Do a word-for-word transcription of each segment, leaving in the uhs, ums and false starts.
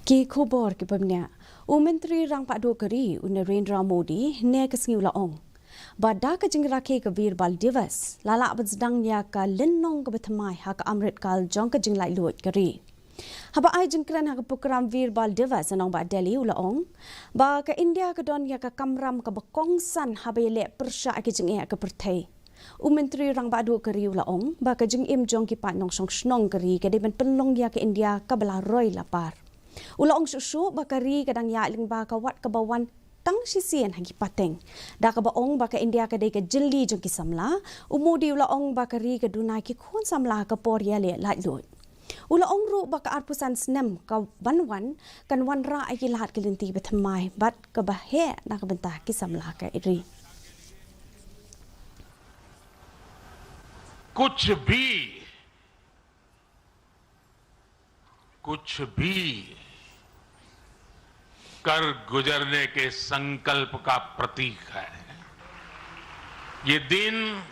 Ki khubor ki bymnia. U Myntri Rangbah Duh ka ri, u Narendra Modi, ne ka sngi u la ong ba da ka jingrakhe ka Veer Bal Diwas, la lah ban sdang ïa ka lynnong kaba thymmai ha ka amrit kal jong ka jinglaitluid ka ri. Haba ai jingkren ha ka program Veer Bal Diwas ha nongbah Delhi, u la ong ba ka India ka don ïa ka kamram kaba kongsan haba ïaleh pyrshah ïa ki jingeh ka pyrthei. U Myntri Rangbah Duh ka ri u la ong ba ka jingim jong ki paid nongshong shnong ka ri ka dei ban pynlong ïa ka India kaba la roi la par. U la ong shuh shuh ba ka ri ka dang ïaid lyngba ka wat kaba wan tang shisien ha ki pateng. Da kaba ong ba ka India ka dei ka jylli jong ki samla, u Modi u la ong ba ka ri ka duna ïa ki khun samla ha ka por ïaleh laitluid. U la ong ruh ba ka arphew san snem ka ban wan kan wanrah ïa ki lad ki lynti ba thymmai bad kaba heh na ka bynta ki samla ka ri. कुछ भी कुछ भी कर गुजरने के संकल्प का प्रतीक है। ये दिन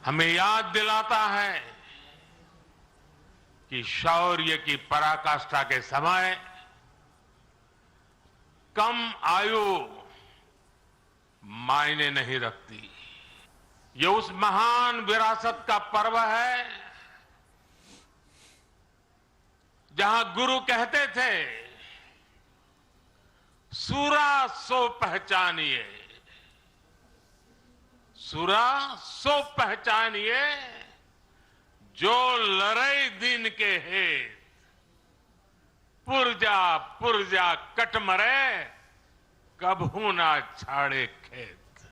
हमें याद दिलाता है कि शौर्य की पराकाष्ठा के समय कम आयु मायने नहीं रखती। ये उस महान विरासत का पर्व है जहां गुरु कहते थे, सुरा सो पहचानिए, सुरा सो पहचानिए, जो लड़े दीन के हेत। पुरजा पुरजा कट मरे, कबहू ना छाड़े खेत।